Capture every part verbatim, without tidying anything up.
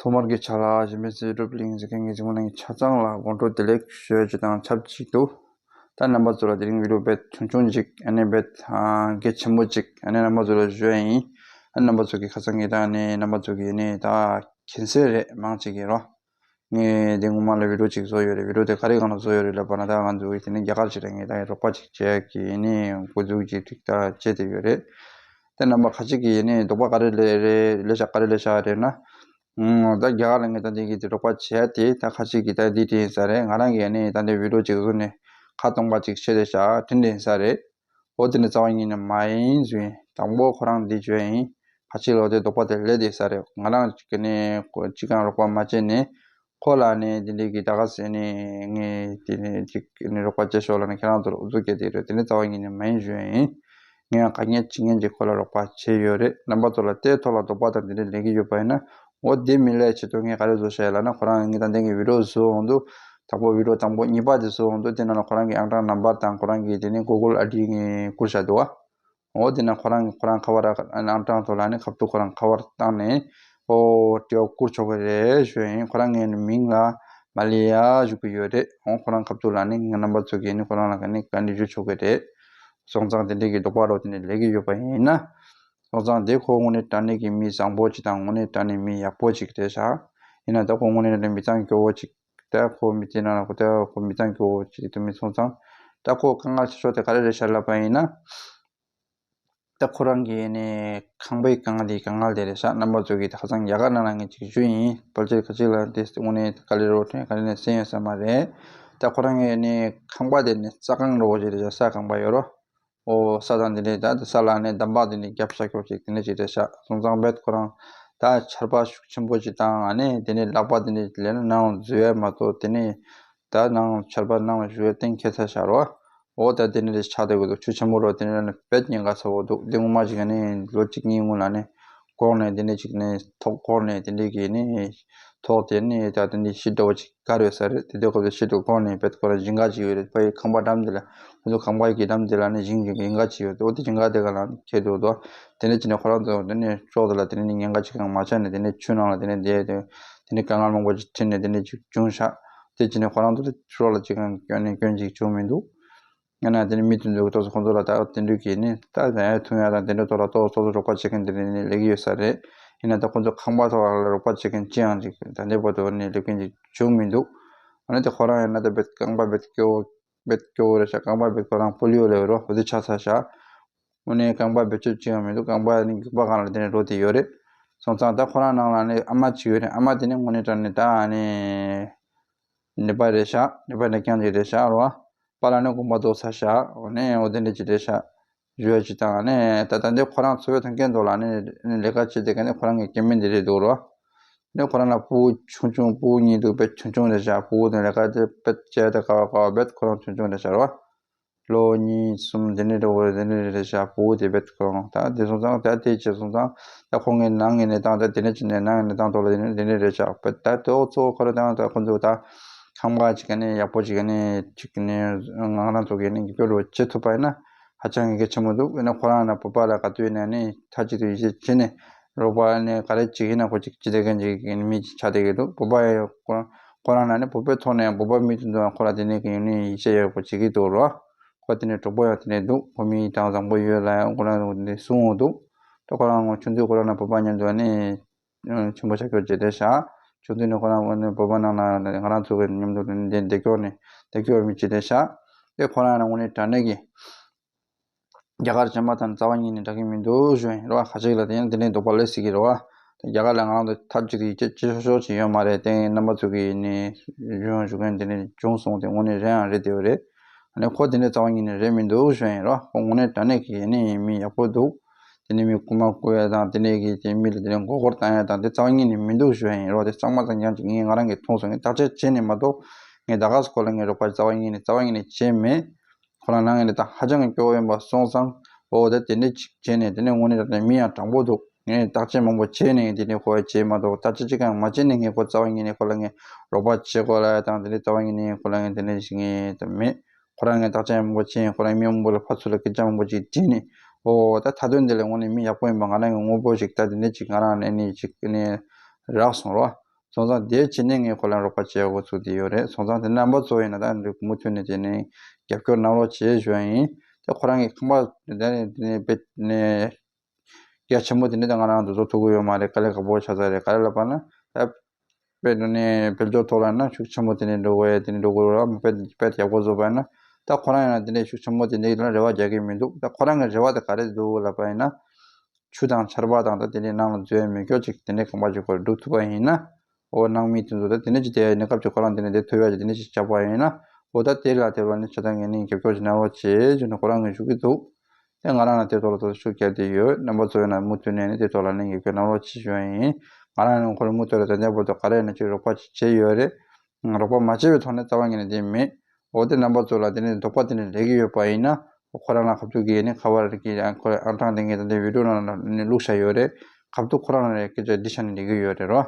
ཐོག་མར་གྱི་ཆ་ལ་གཞན་ཕན་སྲིད་སྒྲུབ་གླིང་ཟེར་མཁན་གྱི་གཟིགས་མོ་གླིང་ཆ་ཚང་ལ་དགོང་དྲོ་བདེ་ལེགས་ཞུ་རྒྱུ་དང་ཆབས་ཅིག་ཏུ། ད་རྣམ་པ་ཚོ་ལ་དེ་རིང་བི་ཌིའོ་དཔེ་ཆུང་ཆུང་ཅིག་ཨ་ནི་དཔེ་ཨ་གལ་ཆེན་པོ་ཅིག་ཨ་ནི་རྣམ་པ་ཚོ་ལ་ཞུ་ཡ་ཡིན། ཨ་རྣམ་པ་ཚོ་གི་ཁ་སང་གི་ད་ཨ་ནི་རྣམ་པ་ཚོ་གི་ཨ་ནི་ད་མཁྱེན་གསལ་རེད། མང་ཅིག་གིས་རོ། ངས་དེ་སྔོན་མ་ལ་བི་ཌིའོ་ཅིག་བཟོ་ཡོད་རེད། བི་ཌིའོ་དེ་ག་རེ་སྒང་ལ་བཟོ་ཡོད་རེད་ལབ་པ་ན། ད་ང་ཚོ་གི་དེ་ནི་རྒྱ་གར་ཞིག་རེད། ངས་ད་རོགས་པ་ཅིག་བྱེད་ཡ་གི་ཨ་ནི་འགོ་འཛུགས་ཅིག་ཅིག་ད་བྱེད་བསྡད་ཡོད་རེད། དེ་རྣམ་པ་ཁ་ཅིག་གིས་ཨ་ནི་དོགས་པ་ག་རེ་སླེབས་རེད། སླེབས་ཤག་ག་རེ་སླེབས་ཤག་རེད་ན། ཨང་། ད་རྒྱ་གར་ལ་ངས་ད་འདི་གི་དེ་རོགས་པ་བྱས་ཏེ་ད་ཁ་ཅིག་གིས་ད་འདི་དྲན་ས་རེད། ང་རང་གིས་ཨ་ནི་ད་འདི་བི་ཌིའོ་ཅིག་བཟོས་ནས་ཁ་སྟོང་པ་ཅིག་བྱས་ཏེ་བཞག་དྲན་དྲན་ས་རེད། འོ་དེ་ནི་རྩ་བ་ཉིད་ནས་མ་ཡིན་བཟོས་ཡིན། དང་པོ་ཁོ་རང་འདི་བྱས་ཡིན། ཁ་ཅིག་ལ་དེ་དོགས་པ་དེ་སླེབས་བསྡད་ས་རེད། ང་རང་གིས་ནི་ཅི་གང་རོགས་པ་མ་བྱས་ནས་ཁོ་ལ་ནི་དེ་འདྲའི་གི་ད་ག་ཟེར་ནས་ངས་དེ་ནི་ཅིག་ནི་རོགས་པ་བྱེད་ཤོག་ལབ་ནས་ཁྱེད་རང་ཚོར་ཨུ་ཚུགས་རྒྱག་བསྡད་རེད། དེ་ནི་རྩ་བ་ཉིད་ནས་མ་ཡིན་བཟོས་ཡིན། ངས་ཡང་དཀའ་ངལ་ཅི་ངན་ཅིག་ཁོ་ལ་རོགས་པ་བྱས་ཡོད་རེད། རྣམ་པ་ཚོ་ལ་དེ་ཐོག་ལ་དོགས་པ་དང་དེ་འདྲ་སླེབས་ཀྱི་ཡོད་པ་ཡིན་ན། འོ་དེ་མི་སླེབས་ཆེད་དུ་ངས་ག་རེ་བཟོ་བཞག་ཡོད་ལབ་ན། ཁོ་རང་ངས་ད་ལྟའི་གི་བི་ཌིའོ་བཟོ་འོང་དུས། དང་པོ་བི་ཌིའོ་དང་པོ་གཉིས་པ་དེ་བཟོ་འོང་དུས་དེ་ནང་ལ་ཁོ་རང་གི་ཨང་གྲངས་ནམ་བར་དང་ཁོ་རང་གི་དེ་ནི་གུ་གུལ་ཨའི་ཌི་ངས་བསྐུར་བཞག་འདུག་བ། འོ་དེ་ན་ཁོ་རང་ཁོ་རང་ཁ་པར་ཨང་གྲངས་ཐོག་ལ་ནི་ཁ་ཐུག་ཁོ་རང་ཁ་པར་བཏང་ནས་འོ་དྲི་བ་བསྐུར་ཆོག་གི་རེད་ཞུ་ཡིན། ཁོ་རང་ངའི་མིང་ལ་མ་ལི་ཡ་ཞུ་གི་ཡོད་རེད། འོ་ཁོ་རང་ཁ་ཐུག་ལ་ནི་ངའི་རྣམ་པ་ཚོ་གིས་ནི་ཁོ་རང་ལ་ག་ནི་བཀའ་འདྲི་ཞུ་ཆོག་གི་རེད། སོང་ཙང་དེ་འདྲའི་གི་དོགས་པ་རོ་དེ་ནི་སླེབས་ཀྱི་ཡོད་པ་ཡིན་ན། སོང་ཙང་དེ་ཁོ་དངོས་གནས་དྲང་གནས་ཀྱི་མི་བཟང་པོ་ཅིག་དང་དངོས་གནས་དྲང་གནས་མི་ཡག་པོ་ཅིག་རེད་ཤག་ཡིན་ན་ད་ཁོ་དངོས་གནས་དྲང་གནས་མི་གཙང་སྐྱོ་བོ་ཅིག་ད་ཁོ་མི་དེ་ན་ཁོ་ད་ཁོ་མི་གཙང་སྐྱོ་བོ་ཅིག་དུ་མི་སོང་ཙང་། ད་ཁོ་དཀའ་ངལ་ཆེ་ཤོས་དེ་ག་རེ་རེད་ཤག་ལབ་པ་ཡིན་ན། ད་ཁོ་རང་གི་ནི་ཁང་པའི་དཀའ་ངལ་དེ་དཀའ་ངལ་དེ་རེད་ཤག་རྣམ་པ་ཚོ་གིས་ད་ཁ་སང་རྒྱ་གར་ནང་ལ་ངས་ཅིག་ཞུས་ཡིན། ཕལ་ཆེར་ཁ་ཅིག་ལ་དེ་དངོས་གནས་ག་ལེར་རོ་ཁྲེན་ག་ལེར་ནས་གསན་ཡོད་ས་མ་རེད། ད་ཁོ་རང་གི་ནི་ཁང་པ་དེ་ནི་ས་ཁང་འདྲ་བོ་ཅིག་རེད་ཤག་ས་ཁང་པ་ཡོད་རོ། ཨོ་ས་དང་དེ་འདྲས་ད་དེ་ས་ལ་ནི་འདམ་བག་དེ་འདྲས་རྒྱབ་ཤ་སྐྱོར་ཅིག་དེ་འདྲས་ཅིག་རེད་ཤག་སོང་ཙང་བེད་ཁོ་རང་ད་ཆར་པ་ཤུགས་ཆེན་པོ་ཅིག་བཏང་ཨ་ནི་དེ་ནས་ལག་པ་དེ་འདྲས་ལས་ན་ནང་ལ་འཛུལ་ཡ་མ་གཏོགས་དེ་ནས་ད་ནང་ཆར་པ་ནང་ལ་བཞུར་བའི་གཏན་འཁེལ་ཚར་ཤག་རོ། ཨོ་ད་དེ་འདྲས་ཆགས་བསྡད་དགོས་འདུག་ཆུ་ཆེན་པོ་རོ་དེ་འདྲས་ནི་བེད་ཉེན་ཁ་ཚ་བོ་འདུག་འདི་སྔོན་མ་ཅིག་ནི་ལོ་གཅིག་གཉིས་སྔོན་ལ་ནི་གོག་ནས་དེ་འདྲས་ཅིག་ནི་ཐོག་གོག་ནས་དེ་འདྲས་ཀྱི་ནི་ཐོག་དེ་ནི་ད་དེ་འདྲས་ཤི་འདྲ་བོ་ཅིག་ག་རེ་ཡོད་ས་རེད། དེ་དུས་སྐབས་དུ་ཤི་འདུག་གོང་ནས་བེད་ཁོ་རང་ཞིང་ཁ་ཅིག་ཡོད་རེད། ཕ་ཡི་ཁང་པ་འགྲམ་དེ་ལ་ཁོ་ཚོ་ཁང་པ་གི་འགྲམ་དེ་ལ་ནི་ཞིང་ཞིང་ཞིང་ཁ་ཅིག་ཡོད་དེ། འོ་དེ་ཞིང་ཁ་དེ་ག་ལ་ཁྱེར་འདུག་དོ། དེ་ནས་ཅི་ནས་ཁོ་རང་ཚོ་དེ་ནས་ཕྱོགས་དེ་ལ་དེ་ནས་ཉེན་ཁ་ཅིག་ཀྱང་མ་ཆགས་ནས་དེ་ནས་ཆུ་ནང་ལ་དེ་ནས་བསྡད་དེ་དེ་ནས་དཀའ་ངལ་མང་པོ་ཅིག་འཕྲད་ནས་དེ་ནས་ཅིག་བྱུང་ཤག་དེ་ཅི་ནས་ཁོ་རང་ཚོ་དེ་ཕྱོགས་ལ་ཅིག་ཀྱང་སྐྱོན་ནས་སྐྱོན་ཅིག་བྱུང་མི་འདུག་ཡང་ན་དེ་ནི་མི་དེ་ཚོ་ཏོག་ཙམ་ཁོང་ཚོ་ལ་ད་དེ་འདྲ་གི་ནི་ད་ཡ་ཐུང་ཡ་དང་དེ་འདྲ་ཐོག་ལ་ཏོག་ཙམ་རོགས་པ་བྱེད་མཁན་དེ་འདྲ་ནི་སླེབས་ཀྱི་ཡོད་ས་རེད། ཡིན་ན་ད་ཁོང་ཚོ་ཁང་པ་ཐོག་ལ་རོགས་པ་བྱེད་མཁན་ཅི་ཡང་ཅིག་ད་ལྟའི་བར་དུ་ནི་སླེབས་མཁན་ཅིག་བྱུང་མི་འདུག་ཨ་ནི་དེ་ཁོ་རང་ཡང་ན་ད་རྦད་རྐང་པ་རྦད་སྐྱོ་བོ་རྦད་སྐྱོ་བོ་རེད་ཤག་རྐང་པ་རྦད་ཁོ་རང་པོ་ལི་ཡོ་ལ་ཡོད་རོ། འོ་དེ་ཆགས་ཚར་ཤག་དངོས་གནས་རྐང་པ་རྦད་ཆོད་ཅི་ཡང་མི་འདུག་རྐང་པ་ནི་རྒྱུག་པ་སྒང་ལ་དེ་ནས་འགྲོ་དེ་ཡོད་རེད། སོང་ཙང་ད་ཁོ་རང་ནང་ལ་ནི་ཨ་མ་ཅིག་ཡོད་རེད། ཨ་མ་དེ་ནི་དངོས་གནས་དྲང་གནས་ད་ཨ་ནི། ནད་པ་རེད་ཤག་ནད་པ་ནད་རྐྱང་ཅིག་རེད་ཤག་རོ། པཱ་ལགས་ནི་དགོངས་པ་རྫོགས་ཚར་ཤག་འོ་ནས་འོ་དེ་འདྲ་ཅིག་རེད་ཤག་ཞུ་ཡ་ཅིག་དང་ནས་ད་ལྟ་འདི་ཁོ་རང་འཚོ་བའི་མཐུན་རྐྱེན་ཐོག་ལ་ནི་ལས་ཀ་བྱེད་བསྡད་མཁན་ནི་ཁོ་རང་གི་སྐྱེ་དམན་འདི་རེད་འདུག་རོ། ནི་ཁོ་རང་ལ་ཕྲུ་གུ་ཆུང་ཆུང་ཕྲུ་གུ་གཉིས་འདུག་དཔེ་ཆུང་ཆུང་རེད་ཤག་ཕྲུ་གུ་དེ་ལས་ཀ་དེ་དཔེ་བྱས་ཏེ་དཀའ་བ་དཀའ་བ་རྦད་ཁོ་རང་ཆུང་ཆུང་རེད་ཤག་རོ། ལོ་གཉིས་གསུམ་དེ་འདྲ་རེད་བ། དེ་འདྲ་རེད་ཤག་ཕྲུ་གུ་དེ་རྦད་ཁོ་རང་ད་དེ་སོང་ཙང་ད་དེ་བྱས་སོང་ཙང་ད་ཁོང་གི་ནང་གི་གནས་སྟངས་ད་དེ་འདྲ་བྱས་ནས་ནང་གི་གནས་སྟངས་ཐོག་ལ་དེ་འདྲ་དེ་འདྲ་རེད་ཤག་ད་དེ་འོ་གཙོ་བོ་ཁོ་རང་ད་ད་ཁོ་ཚོ་ད་ཁང་པ་ཅིག་ག་ནས་ཡག་པོ་ཅིག་ག་ནས་ཅིག་ནས་ང་རང་ཚོ་གི་ནས་འགྱུར་བ་བྱེད་ཐུབ་པ་ཡིན་ན་ཧ་ཅང་གི་གལ་ཆེན་པོ་འདུག་ཡིན་ན་ཁོ་རང་ན་བོད་པ་ལ་ག་དུས་ཡིན་ན་ནི་མཐའ་གཅིག་ཏུ་ཡིད་ཆེས་བྱས་ནས་རོགས་པ་ནས་ག་རེ་ཅིག་ཡིན་ན་ཁོ་ཅིག་ཅི་བདེ་མཁན་ཅིག་གི་མི་ཅིག་ཆགས་བསྡད་ཀྱི་འདུག་བོད་པ་ཡང་ཁོ་རང་ཁོ་རང་ན་ནི་བོད་པའི་ཐོག་ནས་ཡང་བོད་པ་མི་དེ་ཚོ་ཡང་ཁོ་ལ་དེ་ནས་གི་ཡིན་ནི་ཡིད་ཆེས་ཡོད་པོ་བྱེད་ཀྱི་འདུག་རོ། ཁོ་དེ་ནས་གྲོགས་པོ་ཡང་དེ་ནས་འདུག་ཁོ་མི་དང་བཟང་པོ་ཡོད་ལ་ཡང་ཁོ་རང་དེ་གསུང་འོང་འདུག་ད་ཁོ་རང་ངོ་ཆུང་དུས་ཁོ་རང་ན་བོད་པ་མཉམ་དུ་ནི་ཆེན་པོ་ཆགས་ཀྱོག་བྱས་ཏེ་ཤག་ཆུང་དུས་ནས་ཁོ་རང་ངོ་ནས་བོད་པ་ནང་ལ་ང་རང་ཚོ་གི་མཉམ་དུ་ནི་བསྡད་ཀྱོག་ནས་བསྡད་ཀྱོག་མི་བྱས་ཏེ་ཤག་དེ་ཁོ་རང་ན་ངོ་ནས་དྲང་གནས་ཀྱི་རྒྱ་གར་གཞན་པ་དང་རྩ་བ་ཉིད་ནས་འདྲ་གི་མི་འདུག་ཞུ་ཡིན་རོ། ཁ་ཅིག་ལ་དེ་ཡང་དེ་འདྲའི་དོགས་པ་སླེབས་སྲིད་ཀྱི་རེད་བ། རྒྱ་གར་ལ་ང་རང་ཚོ་ཐབས་ཅིག་ཏུ་ཡིད་ཆེས་ཆེ་ཤོས་ཤོས་ཅིག་ཡོད་མ་རེད། དེ་རྣམ་པ་ཚོ་གིས་ནི་ཡོང་བཞུགས་མཁན་དེ་འདྲ་བྱུང་སོང་། དེ་དངོས་གནས་རེད་ཡང་རེད་བསྡད་ཡོད་རེད། ཨ་ནི་ཁོ་དེ་འདྲའི་རྩ་བ་ཉིད་ནས་རེད་མི་འདུག་ཞུ་ཡིན་རོ། ཁོ་དངོས་གནས་དྲང་གནས་ཀྱི་ནི་མི་ཡག་པོ་འདུག་དེ་ནས་མི་རྐུ་མ་རྐུ་ཡ་དང་དེ་ནས་ཀྱི་དེ་མི་ལ་དེ་ནས་མགོ་སྐོར་བཏང་ཡ་དང་དེ་རྩ་བ་ཉིད་ནས་མི་འདུག་ཞུ་ཡིན་རོ། དེ་གཙང་མ་ཚང་རྐྱང་ཅིག་ངས་ང་རང་གིས་མཐོང་སོང་། ངས་བརྟག་དཔྱད་བྱས་ནས་མ་གཏོགས་ངས་ད་ག་སེ་ཁོ་ལ་ངས་རོགས་པ་རྩ་བ་ཉིད་ནས་རྩ་བ་ཉིད་ནས་བྱས་མེད། ཁོ་རང་ནང་གི་ནས་ད་ཧ་ཅང་གི་སྐྱོ་བོ་ཡིན་པ་སོང་ཙང་། འོ་ད་དེ་འདྲ་ཅིག་བྱས་ནས་དེ་ནས་དངོས་གནས་དྲང་གནས་མི་ཡང་དྲང་པོ་འདུག་ངས་བརྟག་དཔྱད་མང་པོ་བྱས་ནས་དེ་ནས་ཁོ་བྱས་མ་གཏོགས་བརྟག་དཔྱད་ཅི་གང་མ་བྱས་ནས་ངས་ཁོ་རྩ་བ་ཉིད་ནས་ཁོ་ལ་ངས་རོགས་པ་བྱེད་དགོས་ལ་ཡ་དང་དེ་འདྲ་རྩ་བ་ཉིད་ནས་ཁོ་ལ་ངས་དེ་འདྲ་ཞིག་ངས་ད་མེད། ཁོ་རང་ངས་བརྟག་དཔྱད་མང་པོ་བྱས་ནས་ཁོ་རང་མི་མང་པོ་ལ་ཕར་ཚུར་ལ་སྐད་ཆ་མང་པོ་ཅིག་དྲིས་ནས། འོ་ད་མཐའ་དོན་དེ་ལ་དངོས་གནས་མི་ཡག་པོ་ཡིན་པ་ང་རང་གི་དངོས་པོ་ཞིག་ད་དེ་འདྲ་ཅིག་ང་རང་ནས་ནི་ཅིག་ནས་རག་སོང་རོ། སོང་ཙང་དེའི་རྗེས་ནས་ངས་ཁོ་ལ་རོགས་པ་བྱེད་དགོས་ཚུལ་དེ་ཡོད་རེད། སོང་ཙང་དེ་རྣམ་པ་ཚོ་ཡིན་ན་ད་འདི་མུ་མཐུད་ནས་དེ་ནས་རྒྱབ་སྐྱོར་གནང་རོགས་བྱེད་ཞུ་ཡ་ཡིན། དེ་ཁོ་རང་གི་ཁང་པ་དེ་ནས་དེ་ནས་བེད་ནས་རྒྱ་ཆེན་པོ་དེ་ནས་ད་ང་རང་འདི་ཚོ་ཐུག་གི་ཡོད་མ་རེད། དཀའ་ལས་ཁག་པོ་ཆགས་ཚར་རེད། ག་རེ་ལབ་པ་ན་ད་བེད་ནས་བེད་སྤྱོད་ཐོག་ལ་ན་ཤུགས་ཆེན་པོ་དེ་ནས་འགྲོ་དགོས་ཡ་དེ་ནས་འགྲོ་དགོས་ར་མ་བེད་བེད་ཡག་པོ་བཟོ་བ་ཡིན་ན་ད་ཁོ་རང་ཡིན་ན་དེ་ནས་ཤུགས་ཆེན་པོ་དེ་འདྲ་ལ་རེ་བ་རྒྱག་གི་མི་འདུག་ད་ཁོ་རང་གི་རེ་བ་དེ་ག་རེ་འདུག་ལབ་པ་ཡིན་ན། ཆུ་དང་ཆར་པ་དང་ད་དེ་འདྲའི་ནང་ལ་འཛུལ་ཡ་མེད་སྐྱོ་ཅིག་དེ་འདྲའི་ཁང་པ་ཅིག་ཁོ་ར་སྒྲུག་ཐུབ་པ་ཡིན་ན། འོ་ནང་མི་དེ་ཚོ་ད་དེ་འདྲ་ཅིག་བསྡད་ཡ་གནས་སྐབས་ཅིག་ཁོ་རང་དེ་འདྲ་བསྡད་ཐུབ་ཡ་ཅིག་དེ་འདྲ་ཅིག་བྱ་བ་ཡིན་ན། འོ་ད་དེ་ལ་དེ་བ་ནི་ཆ་ཚང་ངས་ནི་རྒྱབ་སྐྱོར་ཅིག་གནང་རོགས་བྱེད་ཅེས་ནི་ཁོ་རང་གིས་ཞུ་གི་འདུག་དེ་ང་རང་ལ་དེ་ཐོག་ལ་ད་ཤུགས་རྒྱབ་བསྡད་ཡོད། རྣམ་པ་ཚོ་ཡིན་ན་མུ་མཐུད་ནས་ནི་དེ་ཐོག་ལ་ནི་རྒྱབ་སྐྱོར་གནང་རོགས་བྱེད་ཞུ་ཡ་ཡིན། ང་རང་ནི་ཁོ་རང་མུ་མཐུད་ལ་ད་ལྟ་བར་དུ་ག་རེ་ཡིན་ན་ཅིག་རོགས་པ་ཅིག་བྱས་ཡོད་རེད། རོགས་པ་མ་བྱས་པའི་ཐོག་ནས་རྩ་བ་ཉིད་ནས་དེ་མེད། འོ་དེ་རྣམ་པ་ཚོ་ལ་དེ་ནས་དོགས་པ་དེ་ནས་སླེབས་ཀྱི་ཡོད་པ་ཡིན་ན། ཁོ་རང་ལ་ཁ་ཐུག་གི་ནི་ཁ་པར་གྱི་ཁོ་ཨང་གྲངས་དེ་ངས་ད་ལྟའི་བི་ཌིའོ་ནང་ལ་ནི་བླུགས་བཞག་ཡོད་རེད། ཁ་ཐུག་ཁོ་རང་ལ་སྐད་ཆ་འདྲི་ཤ་ནི་འདྲི་གི་ཡོད་རེད་རོ།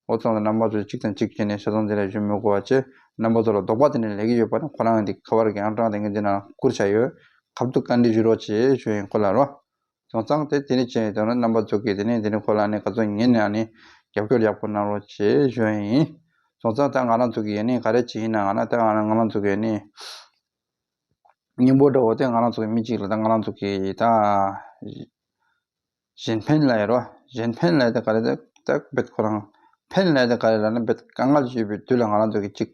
འོ་ཚང་དང་རྣམ་པ་ཚོ་གཅིག་དང་གཅིག་བྱས་ནས་ཆ་ཚང་དེ་ལ་ཞུ་མི་དགོས་པ་བྱས། རྣམ་པ་ཚོ་ལ་དོགས་པ་དེ་ནས་སླེབས་ཀྱི་ཡོད་པ་ན་ཁོ་རང་གི་ཁ་པར་གྱི་ཨང་གྲངས་དེ་ངས་འདི་ནང་བསྐུར་བཞག་ཡོད། ཁ་ཐུག་བཀའ་འདྲི་ཞུ་རོགས་བྱེད་ཞུ་ཡིན་ཁོ་ལ་རོ། སོང་ཙང་དེ་དེ་ནས་བྱས་ཡོད་ན་རྣམ་པ་ཚོ་གིས་དེ་ནས་དེ་ནས་ཁོ་ལ་ནི་ག་ཚོད་ཉན་ནས་ཨ་ནི་རྒྱབ་སྐྱོར་ཡག་པོ་གནང་རོགས་བྱེད་ཞུ་ཡིན། སོང་ཙང་ད་ང་རང་ཚོ་གིས་ཨ་ནི་ག་རེ་བྱེད་ཡིན་ན་ང་རང་ད་ང་རང་ང་རང་ཚོ་གིས་ཨ་ནི་སྙིང་པོ་འདྲ་བོ་དེ་ང་རང་ཚོ་གི་མི་གཅིག་ལ་ད་ང་རང་ཚོ་གི་ད་གཞན་ཕན་ལབ་ཡ་རོ། གཞན་ཕན་ལབ་ཡ་དེ་ག་རེ་ད་ད་བེད་ཁོ་རང་ཕན་ལབ་ཡ་དེ་ག་རེ་ལབ་ན་བེད་དཀའ་ངལ་ཅིག་ཡོད་པའི་དུས་ལ་ང་རང་ཚོ་གི་གཅིག་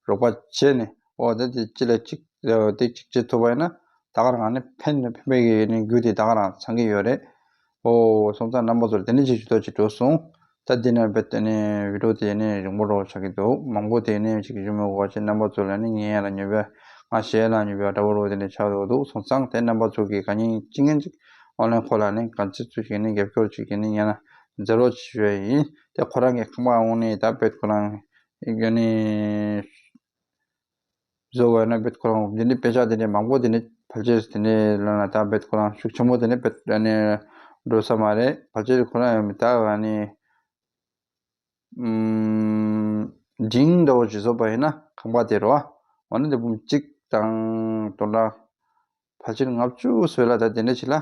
རོགས་པ་བྱས་ནས་འོ་ད་དེ་གཅིག་ལ་གཅིག་དེ་གཅིག་བྱེད་ཐུབ་པ་ཡིན་ན་ད་ག་རང་ནི་ཕན་ནི་ཕན་པའི་གི་ནི་རྒྱུ་དེ་ད་ག་རང་ཚང་གི་ཡོད་རེད། ཨོ་སོང་ཙང་རྣམ་པ་ཚོར་དེ་ནི་ཅིག་ཞུ་ཐོག་ཅིག་འགྲོ་སོང་། ད་འདི་ནས་བེད་དེ་ནས་བི་ཌིའོ་དེ་ནས་རིང་པོ་རོ་ཆགས་ཀྱི་འདུག་མང་པོ་དེ་ནས་ཅིག་ཞུ་མི་དགོས་པ་བྱས་རྣམ་པ་ཚོ་ལ་ནི་ཉན་ཡ་ལ་ཉོ་བའི་ང་ཞེ་ལ་ཉོ་བའི་འདྲ་བོ་རོ་དེ་ནས་ཆགས་འདུག་འདུག་སོང་ཙང་དེ་རྣམ་པ་ཚོ་གིས་ག་ཉིན་ཅི་ངན་ཅིག་ཨོན་ལན་ཁོ་ལ་ནི་ག་ཚོད་ཚོད་ཞིག་ནི་རྒྱབ་སྐྱོར་ཅིག་གི་ནི་ཉན་ན་མཛད་རོགས་ཞུ་ཡ་ཡིན། དེ་ཁོ་རང་གི་ཁང་པ་འོང་ནས་ད་བེད་ཁོ་རང་གི་ནི། བཟོ་བ་ན་བེད་ཁོ་རང་འདི་ནི་དཔེ་ཆ་འདི་ནི་མང་པོ་འདི་ནི་ཕལ་ཆེར་འདི་ནི་ལ་ན་ད་བེད་ཁོ་རང་ཤུགས་ཆེན་པོ་འདི་ནི་བེད་ནི་འགྲོ་ས་མ་རེད། ཕལ་ཆེར་ཁོ་རང་ཡང་མི་ད་ཨ་ནི་ཨུམ་འབྲིང་འདྲ་བོ་ཅིག་བཟོ་བ་ཡིན་ན་ཁང་པ་དེ་རོ། འོ་ན་འདི་འབུམ་གཅིག་དང་དོན་དག་ཕལ་ཆེར་ལྔ་བཅུ་ཙམ་ལ་ད་དེ་འདྲ་ཅིག་ལ་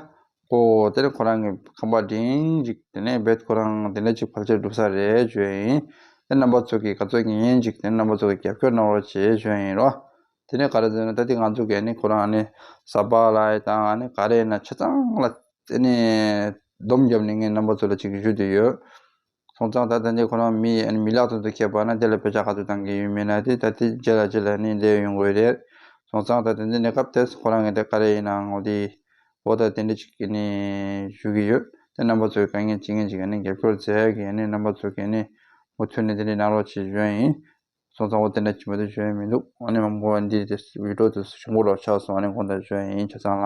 ཨོ་དེ་ནས་ཁོ་རང་གི་ཁང་པ་འབྲིང་ཅིག་དེ་ནས་བེད་ཁོ་རང་དེ་འདྲ་ཅིག་ཕལ་ཆེར་འགྲུབ་ས་རེད་བརྗོད་ཡིན། དེ་རྣམ་པ་ཚོ་གིས་ག་ཚོད་ཉན་ཅིག་དེ་རྣམ་པ་ཚོ་གིས་རྒྱབ་སྐྱོར་གནང་རོགས་བྱེད་བརྗོད་ཡིན་རོ། དེ་ནས་ག་རེ་ཟེར་ན་ད་དེ་ང་ཚོ་གིས་ནི་ཁོ་རང་ནི་ས་པ་ལ་ཡི་དང་ནི་ག་རེ་ཡིན་ན་ཆ་ཚང་ལ་དེ་ནས་སྡོམ་བརྒྱབ་ནས་ངས་རྣམ་པ་ཚོ་ལ་ཅིག་ཞུ་དུ་ཡོད། སོང་ཙང་ད་ལྟ་འདི་ཁོ་རང་མི་ཨ་ནི་མི་ལག་ཏུ་འདུ་ཁྱེད་པ་ན་དེ་ལ་དཔེ་ཆ་ག་ཚོད་བཏང་གི་ཡོད་མེད་ན་དེ་ད་དེ་རྗེས་ལ་རྗེས་ལ་ནི་འདི་ཡོང་དགོས་རེད། སོང་ཙང་ད་དེ་འདི་གནས་སྐབས་དེ་ཁོ་རང་གི་དེ་ག་རེ་ཡིན་ནའང་འོ་དེ་འོ་ད་དེ་འདྲ་ཅིག་གི་ནི་ཞུ་གི་ཡོད། དེ་རྣམ་པ་ཚོའི་དཀའ་ངལ་ཅི་ངལ་ཅིག་ནི་རྒྱབ་སྐྱོར་མཛད་གི་ནི་རྣམ་པ་ཚོ་གི་ནི་མུ་མཐུད་ནས་དེ་འདྲ་གནང་རོགས་བྱེད་ཞུ་ཡ་ཡིན། སོང་ཙང་འོ་དེ་འདྲ་ཅིག་མ་གཏོགས་ཞུ་ཡ་མི་འདུག་ཨ་ནི་མང་པོ་འདི་དེ་བི་ཌིའོ་དེ་ཞིམ་པོ་རོ་ཆགས་སོང་། ཨ་ནི་དགོངས་དག་ཞུ་ཡ་ཡིན་ཆ་ཚང་ལ།